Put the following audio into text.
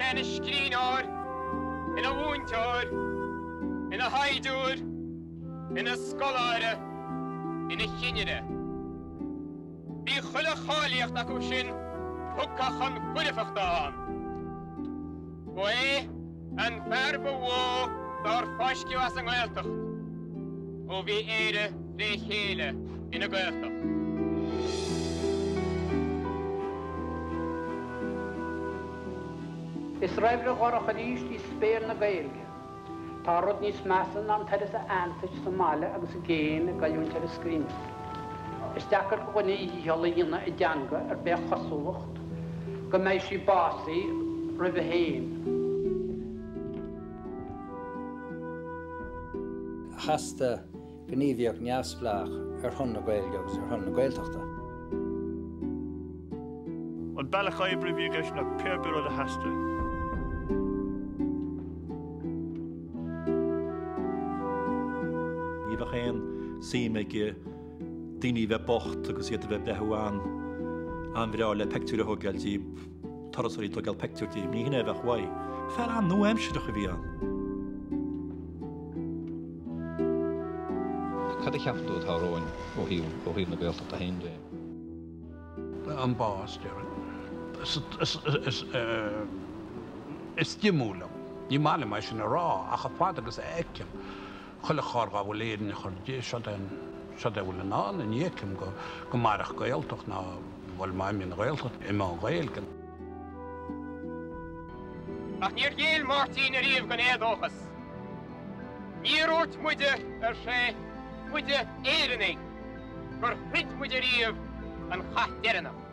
sé ina scríbhneoir, ina mhúinteoir, ina shaighdiúir, ina scoláire, ina chinnire. Bhí chuile cháilíocht acu sin tugtha chun foirfeachta ann. Ba é an fear ba mhó dár fáisceadh as an nGaeltacht ó bhí Éire fré chéile ina Gaeltacht. Is raimhre dhorcha arís í spéir na Gaeilge. Tá rud níos measa ná an t-uireasa aitheantais sa mbaile agus i gcéin ag goilliúint ar an scríbhneoir. Is deacair do dhuine a dhícheall a dhéanamh i dteanga ar b'é an chosúlacht go mbeidh sí básaithe roimhe féin. Theastaigh gníomhaíocht neamhspleách ar shon na Gaeilge agus ar shon na Gaeltachta. An bealach oibre a bhí i gceist ná pé ar bith rud a theastaigh. Ní bheadh aon suim aige daoine a bheith bocht agus iad a bheith ag breathú an-bhreá le peictiúir a thógáil díobh, turasóirí ag tógáil peictiúr díobh. Ní hin é a bheadh uaidh. Fear an-nua-aimsearach a bhí ann. Cad a cheapann tú atá romhainn ó thaobh na Gaeltachta féin de? An bás, déarfainn. Is diomúil liom. Ní maith liom é sin a rá, ach chomh fada agus a fheicim chuile chor dhá bhfuil Éirinn a chur di, seod é seod é a bhfuil i ndán. Ní fheicim go go mairfeadh Gaeltacht ná, bhuel, má imíonn an Ghaeltacht, imeoidh an Ghaeilge. Ach níor ghéill Máirtín ariamh don éadóchas. Níor dhúirt muide, ar sé, muide Éireannaigh, gur throid muid ariamh an chath deireanach.